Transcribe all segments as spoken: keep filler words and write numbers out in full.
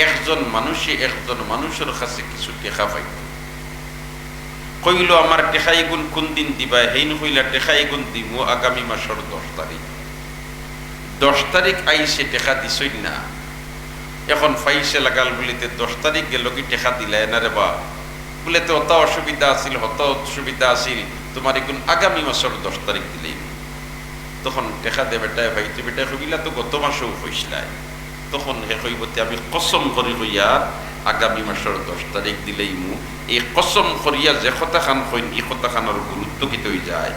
একজন মানুষে একজন মানুষর কাছে কিছু টেকা পাইত। কইল, "আমার টেকা ইগুন কুনদিন দিবায়?" হেইন কইলা, "টেকা ইগুন দিমু আগামী মাসর দশ তারিখ।" দশ তারিখ আইছে, টেকা দিছইন না। এখন পাইছে লাগাল বুলে, "তে দশ তারিখ গেল কি টেকা দিলায় না রে বা?" বুলে, "তে অতা অসুবিধা আছিল, হতা অসুবিধা আছিল, তুমার ইগুন আগামী মাসর দশ তারিখ দিলেই।" তখন টেকা দে বেটায় পাইতো, বেটায় কইলা, "তো গত মাসেও কইছলায়।" তখন হে কইব, "তে আমি কসম করি কইয়ার আগামী মাসর দশ তারিখ দিলেইমু।" এই কসম করিয়া যে কথাখান কইন, ই কথাখানর গুরুত্ব কিতা অইযায়?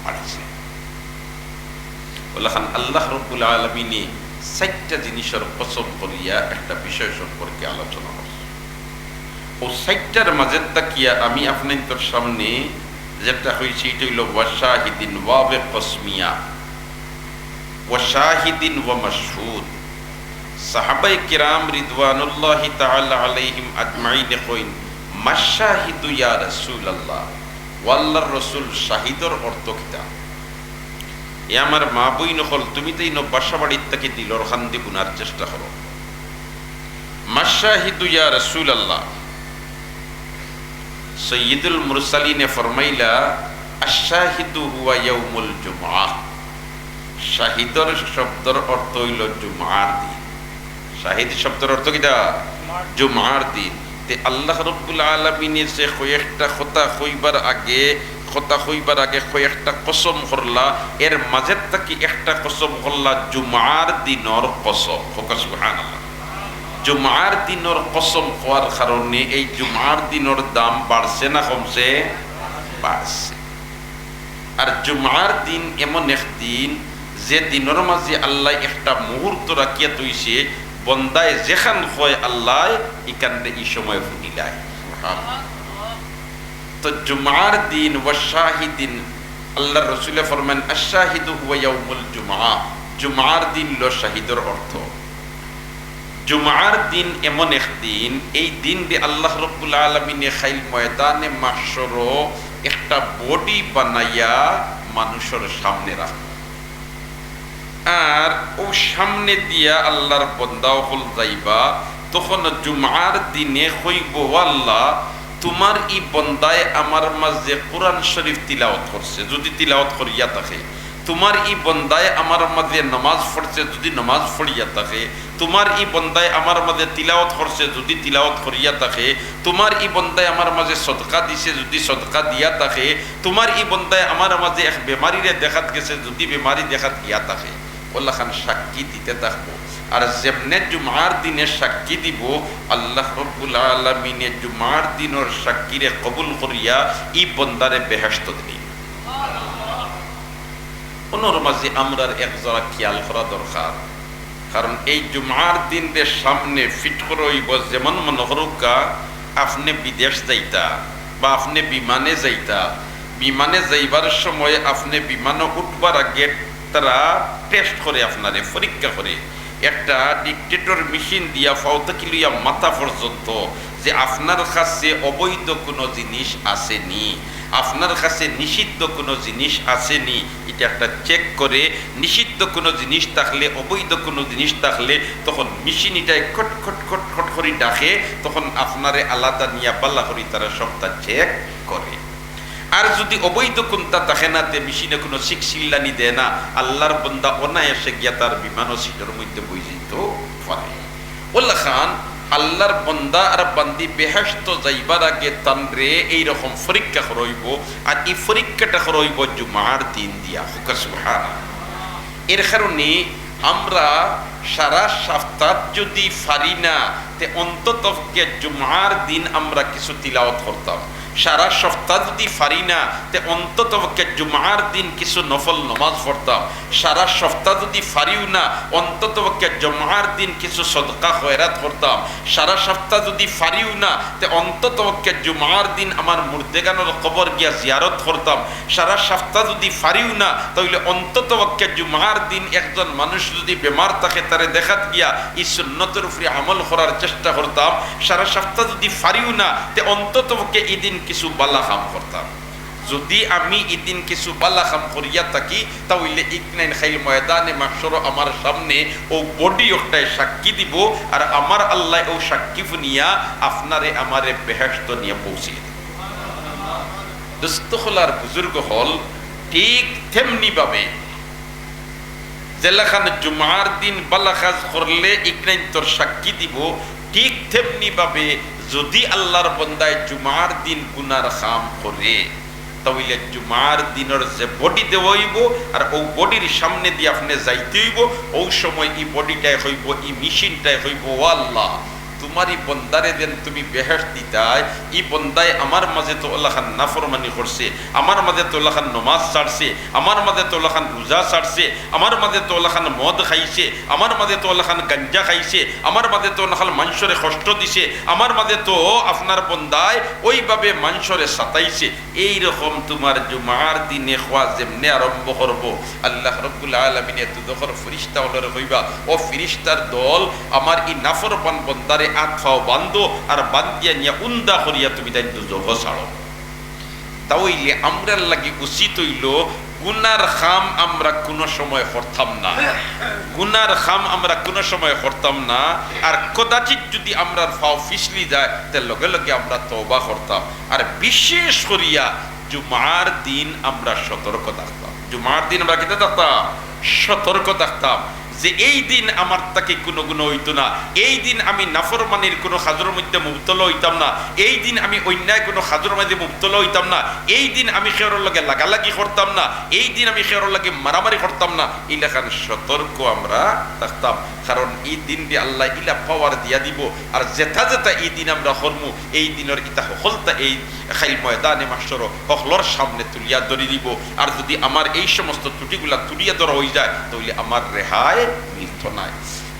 বাড়ি যায়। অলাখান আল্লাহ রব্বুল আলামিনে চাইরটা জিনিসর কসম করিয়া একটা বিষয় সম্পর্কে আলোচনা করছইন। অউ চাইরটার মাঝে থাকিয়া আমি আপনাইন্তর সামনে যেটা কইছি, ইটা অইল ওয়া শাহিদিন, ওয়াবে কসমিয়া, ওয়া শাহিদিন ওয়া মাশহুদ। সাহাবায়ে কিরাম রিদওয়ানুল্লাহি তাআলা আলাইহিম আজমাইনে কইন, "মা শাহিদু ইয়া রাসূলুল্লাহ?" ও আল্লাহর রসুল, শাহিদর অর্থ কিতা? এ আমার মা বইন অকল, তুমি তাইন বাসা বাড়ির থাকি দিলর কান্দি হুনার চেষ্টা করো। মা শাহিদু ইয়া রাসূলুল্লাহ। সৈয়দুল মুরসালিনে ফরমাইলা, "আশ-শাহিদু হুয়া ইয়াউমুল জুমআহ।" শাহিদর শব্দর অর্থ অইল জুমআর দিন। শাহিদ শব্দর অর্থ কিতা? জুমআর দিন। তে আল্লাহ রব্বুল আলামিনে যে কয়েকটা কথা কইবার আগে, কথা কইবার আগে কয়েকটা কসম করলা, এর মাঝে থাকি একটা কসম করলা জুমআর দিনর কসম। কউক্কা সুবহানাল্লাহ। জুমআর দিনর কসম কওয়ার কারণে এই জুমআর দিনর দাম বাড়ছে না কমছে? বাড়ছে। আর জুমআর দিন এমন এক দিন, যে দিনর মাঝে আল্লায় একটা মুহূর্ত রাখিয়া থইছে, বন্দায় যেখান কয় আল্লায় ইখানরে ই সময় হুনিলায়। সুবহানাল্লাহ। তো জুমআর দিন ওয়া শাহিদিন, আল্লাহর রসুলে ফরমান, "আশ-শাহিদু হুয়া ইয়াউমুল জুমআ।" জুমআর দিন অইল শাহিদর অর্থ। জুমআর দিন এমন এক দিন, এই দিনরে আল্লাহ রব্বুল আলামিনে কাইল ময়দানে মাহশরো একটা body বানাইয়া মানুষর সামনে রাখবা। আর অউ সামনে দিয়া আল্লাহর বন্দা অকল যাইবা, তখন জুমআর দিনে কইবো, "ও আল্লাহ, তুমার ই বন্দায় আমার মাঝে কোরআন শরীফ তিলাওয়াত করছে, যুদি তিলাওয়াত করিয়া থাকে, তুমার ই বন্দায় আমার মাঝে নমাজ পড়ছে, যুদি নমাজ পড়িয়া থাকে, তুমার ই বন্দায় আমার মাঝে তিলাওয়াত করছে, যুদি তিলাওয়াত করিয়া থাকে, তুমার ই বন্দায় আমার মাঝে সদকা দিছে, যুদি সদকা দিয়া থাকে, তুমার ই বন্দায় আমার মাঝে এক বেমারিরে দেখাত গেছে, যুদি বেমারি দেখাত গিয়া থাকে।" অলাখান সাক্ষী দিতে থাকবো। আর যেমনে জুমআর দিনে সাক্ষী দিবো, আল্লাহ রব্বুল আলামিনে জুমআর দিনর সাক্ষীরে কবুল করিয়া ই বন্দারে বেহেশত দিবা। অনর মাঝে আমরার এক জরা খিয়াল করা দরকার, কারণ এই জুমআর দিনরে সামনে fit করা অইবো। যেমন মনো করউক্কা, আপনে বিদেশ যাইতা বা আপনে বিমানে যাইতা, বিমানে যাইবার সময় আপনে বিমানো উঠবার আগে তারা test করে, আপনারে পরীক্ষা করে। একটা dictator machine দিয়া পাও থাকি লইয়া মাথা পর্যন্ত, যে আপনার কাছে অবৈধ কুনু জিনিস আছে নি, আপনার কাছে নিষিদ্ধ কুনু জিনিস আছে নি, ইটা একটা check করে। নিষিদ্ধ কুনু জিনিস থাকলে, অবৈধ কুনু জিনিস থাকলে, তখন machine ইটায় খট খট খট খট করি ডাকে, তখন আপনারে আলাদা নিয়া বালা করি তারা সবটা check করে। আর যুদি অবৈধ কুন্তা থাকে না, তে machine এ কুনু চিক চিল্লানি দেয় না, আল্লাহর বন্দা অনায়াসে গিয়া তার বিমানর seat অর মধ্যে বই যাইতো পারে। অলাখান আল্লাহর বন্দা আর বান্দি বেহেশত যাইবার আগে তানরে এইরকম পরীক্ষা করা অইবো, আর ই পরীক্ষাটা করা অইবো জুমার দিন দিয়া। কউক্কা সুবহানাল্লাহ। এর কারণে আমরা সারা সপ্তাহ যুদি পারি না, তে অন্তত পক্ষে জুমার দিন আমরা কিছু তিলাওয়াত করতাম। সারা সপ্তাহ যুদি পারি না, তে অন্তত পক্ষে জুমার দিন কিছু নফল নমাজ পড়তাম। সারা সপ্তাহ যুদি পারিও না, অন্তত পক্ষে জুমার দিন কিছু সদকা খয়রাত করতাম। সারা সপ্তাহ যুদি পারিও না, তে অন্তত পক্ষে জুমার দিন আমার মুর্দেগানর কবর গিয়া জিয়ারত করতাম। সারা সপ্তাহ যুদি পারিও না, তাইলে অন্তত পক্ষে জুমার দিন একজন মানুষ যুদি বেমার থাকে, তারে দেখাত গিয়া ই সুন্নতর উপরে আমল করার চেষ্টা করতাম। সারা সপ্তাহ যুদি পারিও না, তে অন্তত পক্ষে ই দিন কিছু বালা কাম করতাম। যুদি আমি ইদিন কিছু বালা কাম করিয়া থাকি, তা অইলে ইকনাইন খাইল ময়দানে মাহশরো আমার সামনে অউ body অকটায় সাক্ষী দিবো, আর আমার আল্লায় অউ সাক্ষী হুনিয়া আপনারে আমারে বেহেশতো নিয়া পৌঁছিয়া দিবো। দোস্ত অকল আর বুজুর্গ অকল, ঠিক তেমনি ভাবে যেলাখান জুমার দিন বালা কাজ করলে ইকনাইন্তর সাক্ষী দিবো, ঠিক তেমনি ভাবে যুদি আল্লার বন্দায় জুমার দিন গুনার কাম করে, তা অইলে জুমার দিনর যে body দেওয়া অইবো, আর অউ bodyর সামনেদি আপনে যাইতে অইবো, অউ সময় ই bodyটায় কইবো, ই machineটায় কইবো, "ও আল্লাহ, তুমার ই বন্দারে যেন তুমি বেহেশত দিতায়, ই বন্দায় আমার মাঝে তো অলাখান নাফরমানি করছে, আমার মাঝে তো অলাখান নমাজ ছাড়ছে, আমার মাঝে তো অলাখান রোজা ছাড়ছে, আমার মাঝে তো অলাখান মদ খাইছে, আমার মাঝে তো অলাখান গাঞ্জা খাইছে, আমার মাঝে তো অলাখান মানষরে কষ্ট দিছে, আমার মাঝে তো আপনার বন্দায় অউভাবে মানষরে সাতাইছে।" এইরকম তুমার জুমার দিনে কওয়া যেমনে আরম্ভ করবো, আল্লাহ রব্বুল আলামিনে দুজখর ফিরিস্তা অকলরে কইবা, "ও ফিরিস্তার দল, আমার ই নাফরমান বন্দারে আত পাও বান্ধো, আর বান্ধিয়া নিয়া উন্দা করিয়া তুমি তাইন দুজখো ছাড়ো।" তা অইলে আমরার লাগি উচিত অইলো গুনার কাম আমরা কুনু সময় করতাম না, গুনার কাম আমরা কুনু সময় করতাম না। আর কদাচিৎ যুদি আমরার পাও পিছলি যায়, তে লগে লগে আমরা তওবা করতাম। আর বিশেষ করিয়া জুমার দিন আমরা সতর্ক থাকতাম। জুমার দিন আমরা কিতা থাকতাম? সতর্ক থাকতাম যে এই দিন আমার থাকি কুনু গুনা অইতো না, এই দিন আমি নাফরমানির কুনু কাজর মধ্যে মুবতলা অইতাম না, এই দিন আমি অন্যায় কুনু কাজর মধ্যে মুবতলা অইতাম না, এই দিন আমি কেউর লগে লাগালাগি করতাম না, এই দিন আমি কেউর লগে মারামারি করতাম না। ইলাখান সতর্ক আমরা থাকতাম, কারণ ই দিনরে আল্লায় ইলা power দিয়া দিবো। আর যেতা যেতা ই দিন আমরা করমু, এই দিনর ইতা হকলতা এই খাইল ময়দানে মাহশরো হকলর সামনে তুলিয়া ধরি দিবো। আর যুদি আমার এই সমস্ত ত্রুটিগুলা তুলিয়া ধরা অইযায়, তা অইলে আমার রেহাই মিলতো নায়।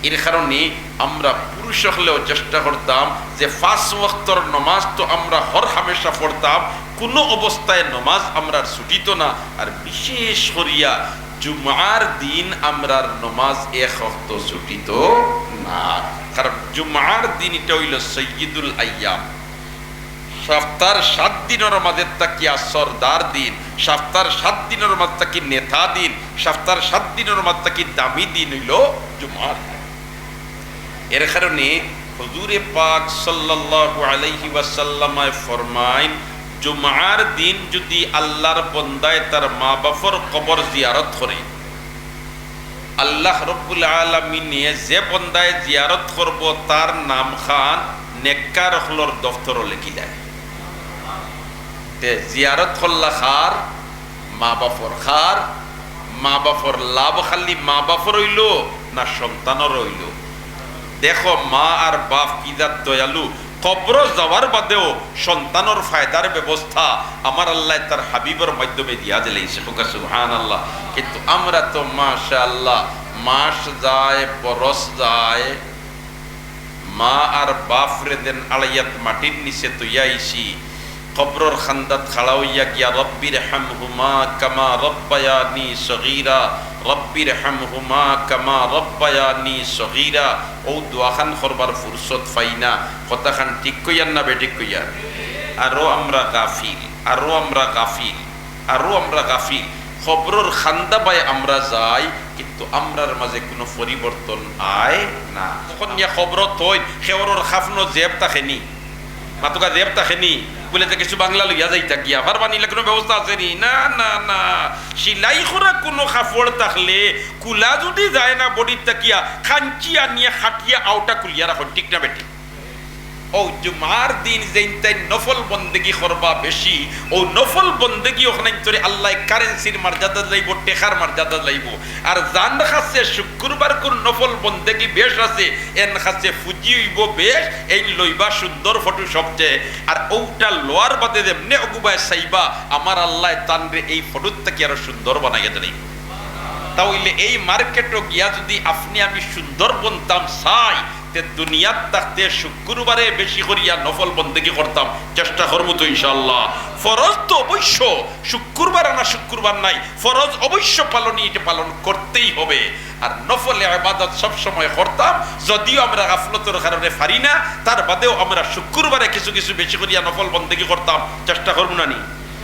এর কারণে আমরা পুরুষ অকলেও চেষ্টা করতাম যে পাঁচ ওয়াক্তর নমাজ তো আমরা হর হামেশা পড়তাম, কুনু অবস্থায় নমাজ আমরার ছুটিতো না। আর বিশেষ করিয়া জুমার দিন আমরার নমাজ এক ওয়াক্ত ছুটিতো না, কারণ জুমার দিন ইটা অইলো সাইয়্যিদুল আইয়াম। সপ্তার সাত দিনর মাঝে থাকিয়া সর্দার দিন, সপ্তার সাত দিনর মাঝে থাকি নেতা দিন, সপ্তার সাত দিনর মাঝে থাকি দামি দিন অইলো জুমার দিন। এর কারণে হুজুরে পাক সাল্লাল্লাহু আলাইহি ওয়াসাল্লামে ফরমাইন, জুমার দিন যুদি আল্লার বন্দায় তার মা-বাফর কবর জিয়ারত করে, আল্লাহ রব্বুল আলামিনে যে বন্দায় জিয়ারত করবো, তার নামখান নেককার অকলর দফতরো লেখিলায়। তে জিয়ারত করলা কার? মা-বাফর। কার? মা-বাফর। লাভ খালি মা-বাফর অইলো না সন্তানর অইলো? দেখো, মা আর বাফ কি জাত দয়ালু। কবরো যাওয়ার বাদেও সন্তানর ফায়দার ব্যবস্থা আমার আল্লায় তার হাবিবর মাধ্যমে দিয়া দিলাইছে। কউক্কা সুবহানাল্লাহ। কিন্তু আমরা তো মাশাআল্লাহ, মাস যায়, বরস যায়, মা আর বাফরে যেন আড়াইয়াত মাটির নিচে থইয়া আইছি, কবরর কান্দাত খাড়া অইয়া গিয়া, "রব্বির হামহুমা কামা রব্বায়ানি সগীরা, রব্বির হামহুমা কামা রব্বায়ানি সগীরা", অউ দোয়াখান করবার ফুরসত পাই না। কথাখান ঠিক কইয়ার না বেঠিক কইয়ার? আরো আমরা গাফিল, আরো আমরা গাফিল, আরো আমরা গাফিল। কবরর কান্দা বায় আমরা যাই, কিন্তু আমরার মাঝে কুনু পরিবর্তন আয় না। যখন নিয়া কবরো থইন, কেউরর কাফনো জেব থাকে নি? মাতউক্কা, জেব থাকে নি? বুলে, "তে কিছু বাংলা লইয়া যাইতা গিয়া, পারবা নি, ইলা কুনু ব্যবস্থা আছে নি?" না, না, না। সিলাই করা কুনু কাপড় থাকলে, কুলা যুদি যায় না বডিত থাকিয়া, কাঞ্চি আনিয়া কাটিয়া আউটা খুলিয়া রাখইন, ঠিক না বেঠিক? অউ জুমার দিন যেইনতাইন নফল বন্দেগি করবা বেশি, অউ নফল বন্দেগি অখানাইন্তরে আল্লায় কারেন্সির মর্যাদা দিলাইবো, টেকার মর্যাদা দিলাইবো। আর যান কাছে শুক্রবারকুর নফল বন্দেগি বেশ আছে, এন কাছে ফুজি অইবো বেশ, এইন লইবা সুন্দর ফটো সবচেয়ে। আর অউটা লওয়ার বাদে যেমনে অগুবায় চাইবা, আমার আল্লায় তানরে এই ফটোর থাকি আরো সুন্দর বানাইয়া দিলাইবো। তা অইলে এই মার্কেটো গিয়া যুদি আপনে আমি সুন্দর বনতাম চাই, তে দুনিয়াত থাকতে শুক্রবারে বেশি করিয়া নফল বন্দেগি করতাম, চেষ্টা করমু তো ইনশাআল্লাহ। ফরজ তো অবশ্য শুক্রবার আনা শুক্রবার নাই, ফরজ অবশ্য পালনই, ইটা পালন করতেই হবে। আর নফল ইবাদত সব সময় করতাম, যদিও আমরা গাফলতর কারণে পারি না, তার বাদেও আমরা শুক্রবারে কিছু কিছু বেশি করিয়া নফল বন্দেগি করতাম, চেষ্টা করমু না নি?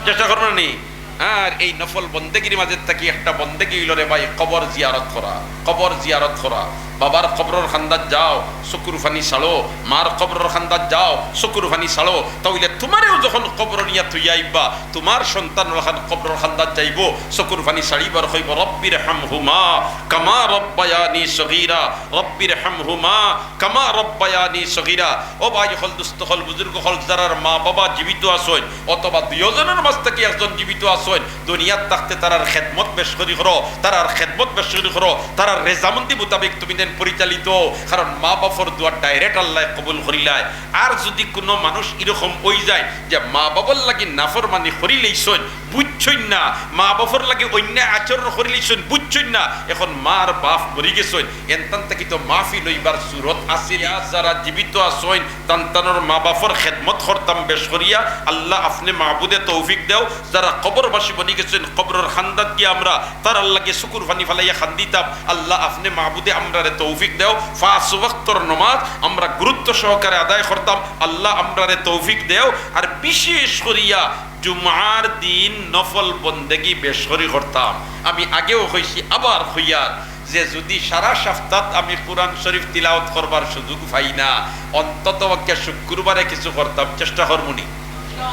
চেষ্টা করবো নি? আর এই নফল বন্দেগির মাঝে থাকি একটা বন্দেগি অইলো রে ভাই, কবর জিয়ারত করা, কবর জিয়ারত করা। বাবার কবরর কান্দাত যাও, চকুর পানি ছাড়ো, মার কবরর কান্দাত যাও, চকুর পানি ছাড়ো। তাইলে তুমারেও যখন কবরো নিয়া থইয়া আইবা, তুমার সন্তান অখান কবরর কান্দাত যাইবো, চকুর পানি ছাড়িবো আর কইবো, "রব্বির হামহুমা কামা রব্বায়ানি সগীরা, রব্বির হামহুমা কামা রব্বায়ানি সগীরা।" ও ভাই অকল, দোস্ত অকল, বুজুর্গ অকল, যারার মা বাবা জীবিত আছইন, অথবা দুইওজনর মাঝ থাকি একজন জীবিত আছইন, দুনিয়াত থাকতে তারার খেদমত বেশ করি করো, তারার খেদমত বেশ করি করো, তারার রেজামন্দি মোতাবেক তুমি যেন পরিচালিত অও, কারণ মা বাপর দোয়া direct আল্লায় কবুল করিলায়। আর যুদি কুনু মানুষ ইরকম অইযায় যে মা বাপর লাগি নাফরমানি করিলাইছইন, বুঝছইন না, মা বাপর লাগি অন্যায় আচরণ করিলাইছইন, বুঝছইন না, এখন মার বাপ মরি গেছইন, এনতান থাকি তো মাফি লইবার সুরত আছে। আর যারা জীবিত আছইন, তান তানর মা বাপর খেদমত করতাম বেশ করিয়া। আল্লাহ আপনে মাবুদে তৌফিক দেও। যারা কবরবাসী বনি গেছইন, কবরর কান্দাত গিয়া আমরা তারার লাগি চকুর পানি ফালাইয়া কান্দিতাম। আল্লাহ আপনে মাবুদে আমরারে তৌফিক দেও। পাঁচ ওয়াক্তর নমাজ আমরা গুরুত্ব সহকারে আদায় করতাম। আল্লাহ আমরারে তৌফিক দেও। আর বিশেষ করিয়া জুমার দিন নফল বন্দেগি বেশ করি করতাম। আমি আগেও কইছি, আবার কইয়ার, যে যুদি সারা সপ্তাহ আমি কোরআন শরীফ তিলাওয়াত করবার সুযোগ পাই না, অন্তত পক্ষে শুক্রবারে কিছু করতাম, চেষ্টা করমুনি,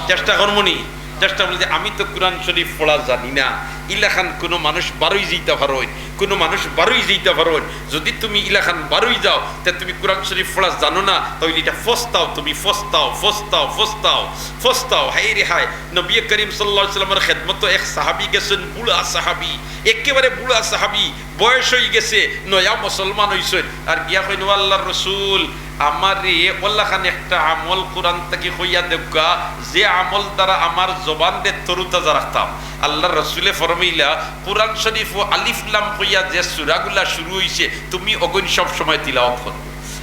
চেষ্টা করমুনি, চেষ্টা করমু। যে আমি তো কোরআন শরীফ পড়া জানি না, ইলাখান কুনু মানুষ বারই যাইতা পারইন, কুনু মানুষ বারই যাইতা পারইন। যুদি তুমি ইলাখান বারই যাও, তে তুমি কোরআন শরীফ পড়া জানো না, তাইলে ইটা ফস্তাও তুমি, ফস্তাও, ফস্তাও, ফস্তাও, ফস্তাও। হায় রে হায়, নবী করিম সাল্লাল্লাহু আলাইহি ওয়াসাল্লামর খেদমতো এক সাহাবী গেছইন, বুড়া সাহাবী, একেবারে বুড়া সাহাবী, বয়স অইগেছে, নয়া মুসলমান অইছইন, আর গিয়া কইন, "ও আল্লাহর রসুল, আমারে অলাখান একটা আমল কোরআন থাকি কইয়া দেউক্কা, যে আমল দ্বারা আমার জবানরে তরুতাজা রাখতাম।" আল্লাহর রসুলে ফরমাইলা, "কোরআন শরীফো আলিফ লাম কইয়া যে সূরাগুলা শুরু অইছে, তুমি অগুইন সব সময় তিলাওয়াত করো।"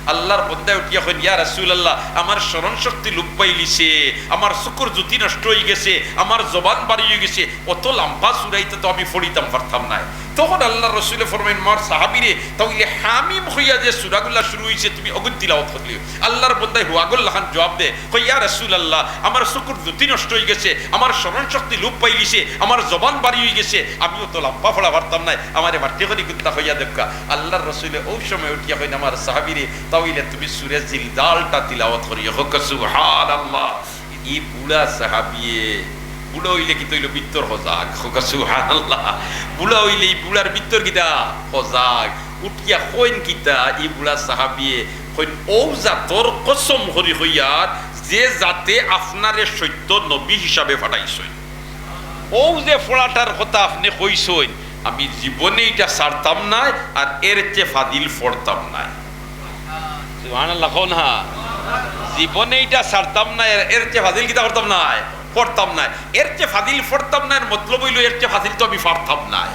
আল্লাহর বন্দায় উঠিয়া কইন, "ইয়া রাসূলুল্লাহ, আমার স্মরণ শক্তি লোপ পাইলিছে, আমার চকুর জ্যোতি নষ্ট অইগেছে, আমার জবান বারই অইগেছে, অত লাম্বা সূরা ইতা তো আমি পড়িতাম পারতাম নায়।" তখন আল্লাহর রসুলে ফরমাইন, "আমার সাহাবীরে, তাইলে হামিম কইয়া যে সূরাগুলা শুরু অইছে, তুমি অগুইন তিলাওয়াত করলিও।" আল্লাহর বন্দায় হুয়াগর লাখান জবাব দে, কয়, "ইয়া রাসূলুল্লাহ, আমার চকুর জ্যোতি নষ্ট অইগেছে, আমার স্মরণ শক্তি লোপ পাইলিছে, আমার জবান বারই অইগেছে, আমি অত লাম্বা পড়া পারতাম নায়, আমারে বাট্টি করি কুন্তা কইয়া দেউক্কা।" আল্লাহর রসুলে অউ সময় উঠিয়া কইন, "আমার সাহাবীরে, তাইলে তুমি সূরা জিলজালটা তিলাওয়াত করিও।" কউক্কা সুবহানাল্লাহ। ই বুড়া সাহাবিয়ে, বুড়া অইলে কিতা অইলো? ভিতর হজাগ। কউক্কা সুবহানাল্লাহ। বুড়া অইলে ই বুড়ার ভিতর কিতা? হজাগ। উঠিয়া কইন কিতা ই বুড়া সাহাবিয়ে? কইন, "অউ জাতর কসম করি কইয়ার, যে জাতে আপনারে সত্য নবী হিসাবে পাঠাইছইন, অউ যে পড়াটার কথা আপনে কইছইন, আমি জীবনে ইটা ছাড়তাম নায়, আর এর চেয়ে ফাজিল পড়তাম নায়।" সুবহানাল্লাহ, কও না। জীবনে ইটা ছাড়তাম নায়, এর, এর চেয়ে ফাজিল কিতা করতাম নায়? পড়তাম নায়। এর চেয়ে ফাজিল পড়তাম নায়, এর মতলব অইলো এর চেয়ে ফাজিল তো আমি পারতাম নায়।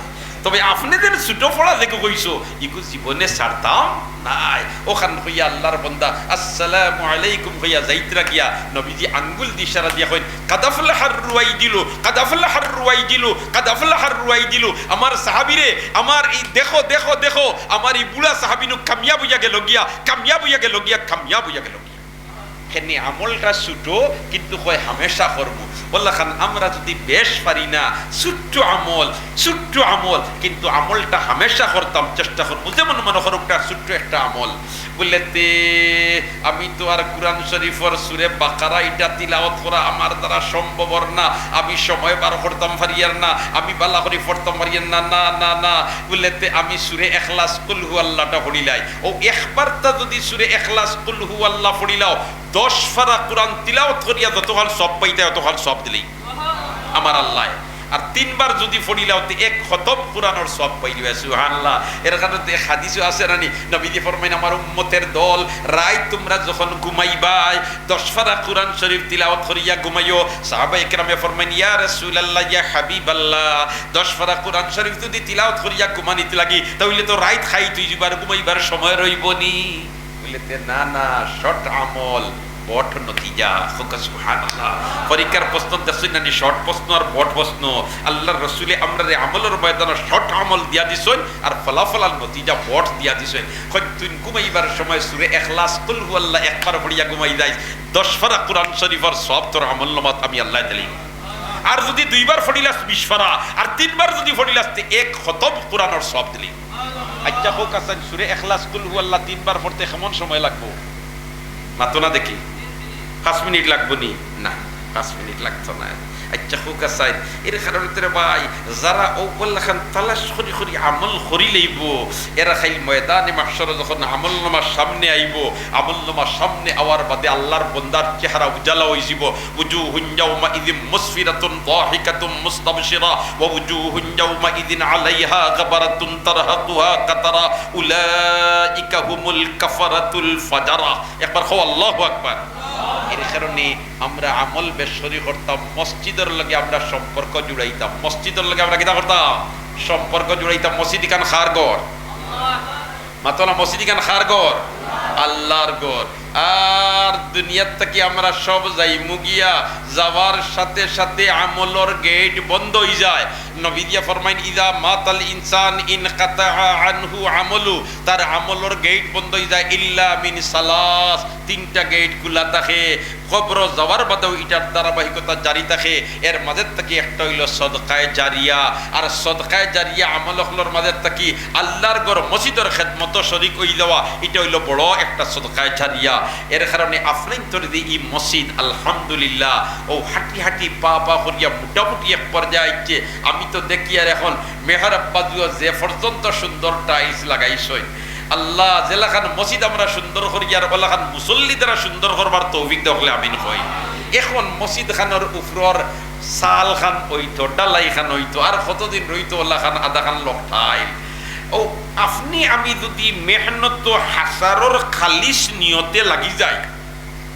তবে আপনে যেন ছোট পড়া যেগু কইছো, ইগু জীবনে ছাড়তাম নায়। অখান কইয়া আল্লাহর বন্দা, "আসসালামু আলাইকুম" কইয়া যাইতরা গিয়া নবীজি আঙ্গুল দি ইশারা দিয়া কইন, "কাদ আফলাহার রুয়াইদিলু, কাদ আফলাহার রুয়াইদিলু, কাদ আফলাহার রুয়াইদিলু।" আমার সাহাবীরে, আমার ই দেখো, দেখো, দেখো, আমার ই বুড়া সাহাবী নু কামিয়াব অইয়া গেলো গিয়া, কামিয়াব অইয়া গেলো গিয়া, কামিয়াব অইয়া গেলো গিয়া। কেনে আমলটা ছোট, কিন্তু কয় হামেশা করমু। অলাখান আমরা যুদি বেশ পারি না, ছোট্ট আমল, ছোট্ট আমল, কিন্তু আমলটা হামেশা করতাম চেষ্টা করমু। যেমন মনো করউক্কা ছোট্ট একটা আমল, বুলে তে আমি তো আর কোরআন শরীফর সূরা বাকারা ইটা তিলাওয়াত করা আমার দ্বারা সম্ভব অর না, আমি সময় বার করতাম পারিয়ার না, আমি বালা করি পড়তাম পারিয়ার না, না, না, না। বুলে তে আমি সূরা ইখলাস কুল হু আল্লাহটা পড়িলাই। অউ একবারটা যুদি সূরা ইখলাস কুল হু আল্লাহ পড়িলাও, দশ পারা কোরআন তিলাওয়াত করিয়া যতখান সওয়াব পাইতায়, অতখান সওয়াব দিলাইন আমার আল্লায়। আর তিনবার যুদি পড়িলাও, তে এক খতম কোরআনর সওয়াব পাইলিবায়। সুবহানাল্লাহ। এর কারণে তো এক হাদিসও আছে না নি, নবীজি ফরমাইন, "আমার উম্মতের দল, রাইত তুমরা যখন ঘুমাইবায়, দশ পারা কোরআন শরীফ তিলাওয়াত করিয়া ঘুমাইও।" সাহাবায়ে কেরামে ফরমাইন, "ইয়া রাসূলুল্লাহ, ইয়া হাবিবাল্লাহ, দশ পারা কোরআন শরীফ যুদি তিলাওয়াত করিয়া ঘুমানিত লাগি, তাইলে তো রাইত খাইত অইযিবো, আর ঘুমাইবার সময় রইবো নি।" বুলে তে, "না, না, short আমল, বট নতিজা।" কউক্কা সুবহানাল্লাহ। পরীক্ষার প্রশ্ন দেখছইন না নি, short প্রশ্ন আর বট প্রশ্ন। আল্লাহর রসুলে আমরারে আমলর ময়দানো short আমল দিয়া দিছইন, আর ফলাফল আর নতিজা বট দিয়া দিছইন। কইন, "তুই ঘুমাইবার সময় সূরা ইখলাস, কুল হু আল্লাহ একবার পড়িয়া ঘুমাই যাইস, দশ পারা কোরআন শরীফর সওয়াব তোর আমলনামাত আমি আল্লায় দিলাইমু।" আর যুদি দুইবার পড়িলাস বিশ পারা, আর তিনবার যুদি পড়িলাস, তে এক খতম কোরআনর সওয়াব দিলি। আইচ্ছা, কউক্কা চাইন, সুরে এখলাস, কুল হু আল্লাহ তিনবার পড়তে কেমন সময় লাগবো? মাতো না দেখি, পাঁচ মিনিট লাগবো নি? না, পাঁচ মিনিট লাগতো না। আইচ্ছা, কউক্কা চাইন, এর কারণে তো রে ভাই, যারা অউ অলাখান তালাশ করি করি আমল করি লইবো, এরা খালি ময়দানে মাহশরো যখন আমলনামার সামনে আইবো, আমলনামার সামনে আওয়ার বাদে আল্লার বন্দার চেহারা উজালা অইযিবো। وجوه يومئذ مسفرة ضاحكة مستبشرة ووجوه يومئذ عليها غبرة ترهقها قترة أولئك هم الكفرة الفجرة। একবার কও, আল্লাহু আকবার। এর কারণে আমরা আমল বেশি করতাম, মসজিদর লগে আমরা সম্পর্ক জুড়াইতাম। মসজিদর লগে আমরা কিতা করতাম? সম্পর্ক জুড়াইতাম। মসজিদ ইখান কার ঘর? মাতো না, মসজিদ ইখান কার ঘর? আল্লার ঘর। আর দুনিয়ার থাকি আমরা সব যাইমু গিয়া, যাওয়ার সাথে সাথে আমলর গেইট বন্ধ অইযায়। নবীজিয়ে ফরমাইন, إذا مات الإنسان انقطع عنه عمله, তার আমলর গেইট বন্ধ অইযায়, إلا من ثلاث, তিনটা গেইট খুলা থাকে। কবরো যাওয়ার বাদেও ইটার ধারাবাহিকতা জারি থাকে। এর মাঝে থাকি একটা অইলো সদকায়ে জারিয়া, আর সদকায়ে জারিয়া আমল অকলর মাঝে থাকি আল্লার ঘর মসজিদর খেদমতো শরিক অই যাওয়া, ইটা অইলো বড় একটা সদকায়ে জারিয়া। এর কারণে আফনাইন্তর যে ই মসজিদ, আলহামদুলিল্লাহ, অউ হাঁটি হাঁটি পা পা করিয়া মোটামুটি এক পর্যায়ে আইছে। আমি তো দেখি আর এখন মেহরাব বাজুও যে পর্যন্ত সুন্দর টাইলস লাগাইছইন, আল্লাহ, যেলাখান মসজিদ আমরা সুন্দর করিয়ার, অলাখান মুসল্লি দ্বারা সুন্দর করবার তৌফিক দেও, কইলে আমিন কই। এখন মসজিদ খানর উপরর চাল খান অইতো, ঢালাই খান অইতো, আর কতদিন রইতো, অলাখান আধা খান লকটাইল। অউ, আফনে আমি যুদি মেহনত হাজারর খালিস নিয়তে লাগি যাই,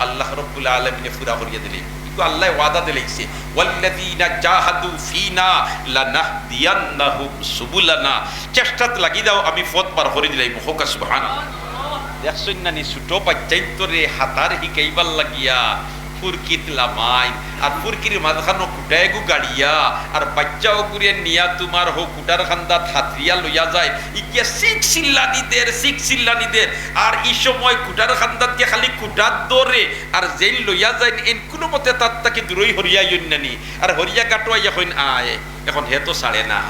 আল্লাহ রব্বুল আলামিনে পুরা করিয়া দিলাইবো। ইগু আল্লায় ওয়াদা দিলাইছে, والذين جاهدوا فينا لنهدينهم سبلنا। চেষ্টাত লাগি যাও, আমি পথ বার করি দিলাইমু। কউক্কা সুবহানাল্লাহ। দেখছইন না নি, ছোট বাইচ্চাইন্তরে হাতার হিকাইবার লাগিয়া ফুরকিত লামাইন, আর ফুরকির মাঝখানো খুটা এগু গাড়িয়া, আর বাইচ্চা অগুরে নিয়া তুমার হউ খুটার কান্দাত হাতরিয়া লইয়া যায়। ইগিয়ে চিক চিল্লানি দের, চিক চিল্লানি দের। আর ই সময় খুটার কান্দাত গিয়া খালি খুটাত ধরে, আর যেইন লইয়া যাইন, এইন কুনুমতে তার থাকি দূরই হরিয়া আইন না নি। আর হরিয়া গাটো আইয়া কইন, "আয়।" এখন হে তো ছাড়ে না,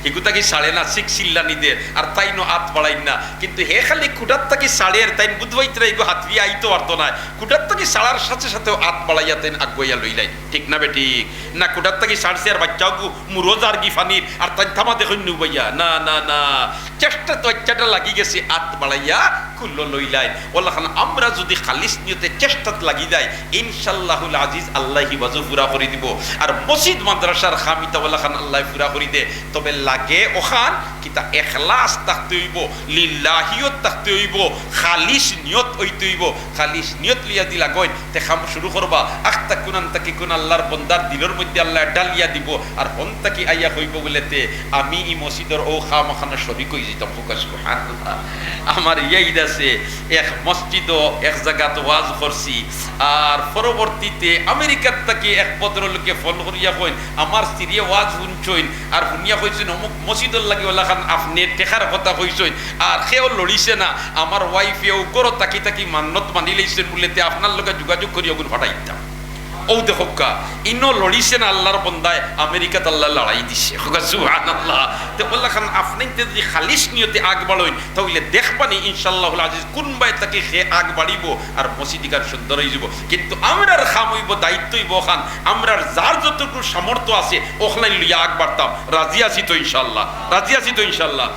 হিগু থাকি ছাড়ে না, চিক চিল্লানি দের, আর তাইনও আত বাড়াইন না। কিন্তু হে খালি খুটার থাকি ছাড়ের, তাইন বুঝবাইতরা ইগু হাতরিয়া আইতো পারতো নায়। খুটার থাকি ছাড়ার সাথে সাথেও আত বাড়াইয়া তাইন আগুয়াইয়া লইলাইন। ঠিক না বেঠিক? না, খুটার থাকি ছাড়ছে আর বাইচ্চাগু মুরো যারগি পানির, আর তাইন থামা দেখইন নুবাইয়া। না, না, না। চেষ্টাত বাইচ্চাটা লাগি গেছে, আত বাড়াইয়া কুলো লইলাইন। অলাখান আমরা যুদি খালিস নিয়তে চেষ্টাত লাগি যাই, ইনশাআল্লাহুল আজিজ আল্লায় হি ওয়াজও পুরা করি দিবো। আর মসজিদ মাদ্রাসার কাম ইতা অলাখান আল্লায় পুরা করি দে। তবে লাগে অখান কিতা, এখলাস থাকতে অইবো, লিল্লাহিয়ত থাকতে অইবো, খালিস নিয়ত অইতে অইবো। খালিস নিয়ত লইয়া দি লাগইন, তে কাম শুরু করবা। আখতা কুনান থাকি কুন আল্লার বন্দার দিলর মধ্যে আল্লায় ঢালিয়া দিবো। আর হন থাকি আইয়া কইবো বুলে, "তে আমি ই মসজিদর অউ কাম অখানো শরিক অই যাইতাম।" কউক্কা সুবহানাল্লাহ। আমার ইয়াদ আছে, এক মসজিদো এক জাগাত ওয়াজ করছি, আর পরবর্তীতে আমেরিকার থাকি এক ভদ্রলোকে ফোন করিয়া কইন, "আমার স্ত্রীয়ে ওয়াজ হুনছইন, আর হুনিয়া কইছইন অমুক মসজিদর লাগি অলাখান আফনে টেকার কথা কইছইন, আর কেউ লড়িছে না। আমার ওয়াইফেও ঘরো থাকি থাকি মান্নত মানি লইছইন বুলে, তে আফনার লগে যোগাযোগ করি অগুন ফাটাই দিতাম।" অউ দেখউক্কা, ইনো লড়িছে না আল্লার বন্দায়, আমেরিকাত আল্লায় লড়াই দিছে। কউক্কা সুবহানাল্লাহ। তে অলাখান আফনাইন্তে যুদি খালিস নিয়তে আগ বাড়ইন, তা অইলে দেখবানি ইনশাআল্লাহুল আজিজ কুনবায় থাকি হে আগ বাড়িবো আর মসজিদ ইখান সুন্দর অইযিবো। কিন্তু আমরার কাম অইবো, দায়িত্ব অইবো অখান, আমরার যার যতটুকু সামর্থ্য আছে, অখান লইয়া আগ বাড়তাম। রাজি আছি তো ইনশাআল্লাহ? রাজি আছি তো ইনশাআল্লাহ?